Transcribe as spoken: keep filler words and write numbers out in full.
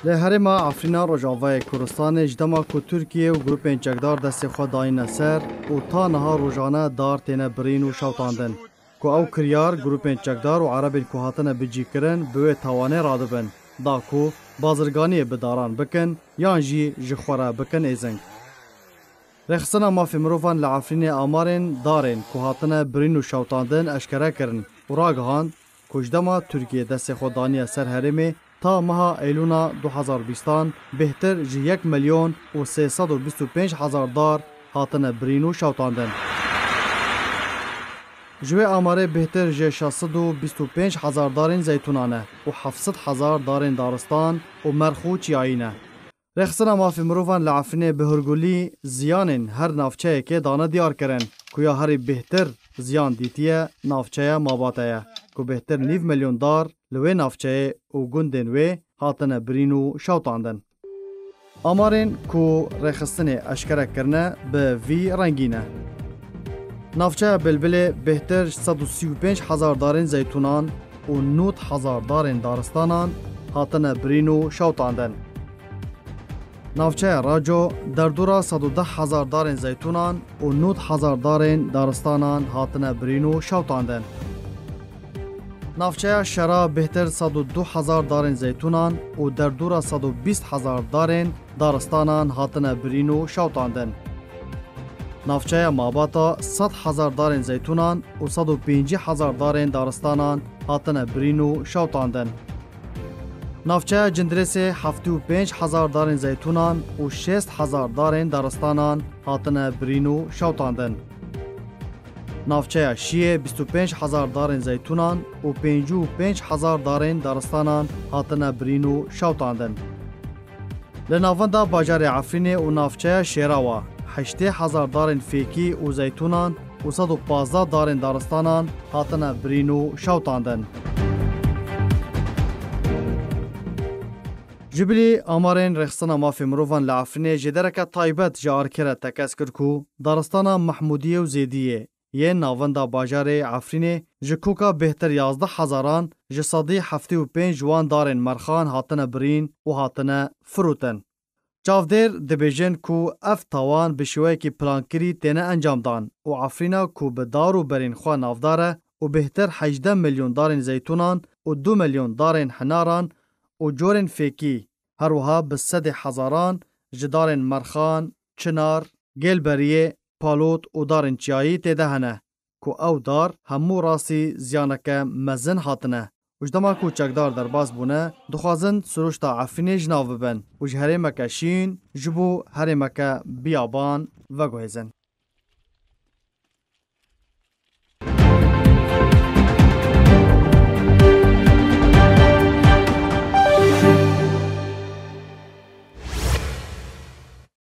Li herêma Efrîna Rojavayê Kurdistanê ji dema ku Tirkiye û grûpên çekdar destê xwe dayîne ser û ta niha rojane dar têne birîn û şewtandin. Ku ew kiryar grûpên çekdar û erebên ku hatine bicîkirin bi wê tawanê radibin, da ku bazirganiyê bi daran bikin yan jî ji xwe re bikin êzing. Rêxistina Mafê Mirovan li Efrînê amarên darên ku hatine birîn û şewtandin eşkere kirin û ragihand ku ji dema Tirkiye destê xwe daniye ser herêmê, ta meha Eylûna du hezar bîstan bêhtir ji yek milyon û sê sed û bîst û pênc hezar dar hatine birîn û şewtandin. Ji wê amarê bêhtir ji şeş sed û bîst û pênc hezar darên zeytûnan e û heft sed hezar darên daristan û merx û çiyayî ne. Rêxistina Mafê Mirovan li Efrînê bi hurgulî ziyanên her navçeyekê dane diyar kirin ku ya herî bêhtir ziyan dîtiye navçeya Mabate ye ku bêhtir nîv milyon dar li wê navçeyê û gundên wê hatine birîn û şewtandin. Amarên ku rêxistinê eşkere kirine bi vî rengî ne. Navçeya Bilbilê bêhtir ji sed û sî û pênc hezar darên zeytûnan û nod hezar darên daristanan hatine birîn û şewtandin. Navçeya Raco derdora sed û deh hezar darên zeytûnan û nod hezar darên daristanan hatine birîn û şewtandin. Navçeya Şera bêhtir sed û du hezar darên zeytûnan û derdora sed û bîst hezar darên daristanan hatine birîn û şewtandin. Navçeya Mabata sed hezar darên zeytûnan û sed û pêncî hezar darên daristanan hatine birîn û şewtandin. Navçeya Cindirêsê heftê û pênc hezar darên zeytûnan û şêst hezar darên daristanan hatine birîn û şewtandin. Navçeya Şiyê bîst û pênc hezar darên zeytûnan û pêncî û pênc hezar darên daristanan hatine birîn û şewtandin. Li navenda bajarê Efrînê û navçeya Şêrawa heştê hezar darên fêkî û zeytûnan û sed û pazdeh darên daristanan hatine birîn û şewtandin. Ji bilî amarên Rêxistina Mafê Mirovan li Efrînê jêdereke taybet ji arkê re tekez kir ku daristana Mehmûdiyê û Zêdiyê yên navenda bajarê Efrînê ji koka bêhtir yazdeh hezaran ji sedî heftê û pênc ji wan darên merxan hatine birîn û hatine firotin. Çavdêr dibêjin ku ev tawan bi şêweyekî plankirî têne encamdan û Efrîna ku bi dar û berên xwe navdar e û bêhtir hejdeh milyon darên zeytûnan û du milyon darên hinaran û corên fêkî, her wiha bi sedê hezaran ji darên merxan, çinar, gêlberiyê, palot û darên çiyayî tê de hene ku ew dar hemû rastî ziyaneke mezin hatine û ji dema ku çekdar derbas bûne, dixwazin sirûşta Efrînê ji nav bibin û ji herêmeke şîn ji bo herêmeke biyaban veguhêzin.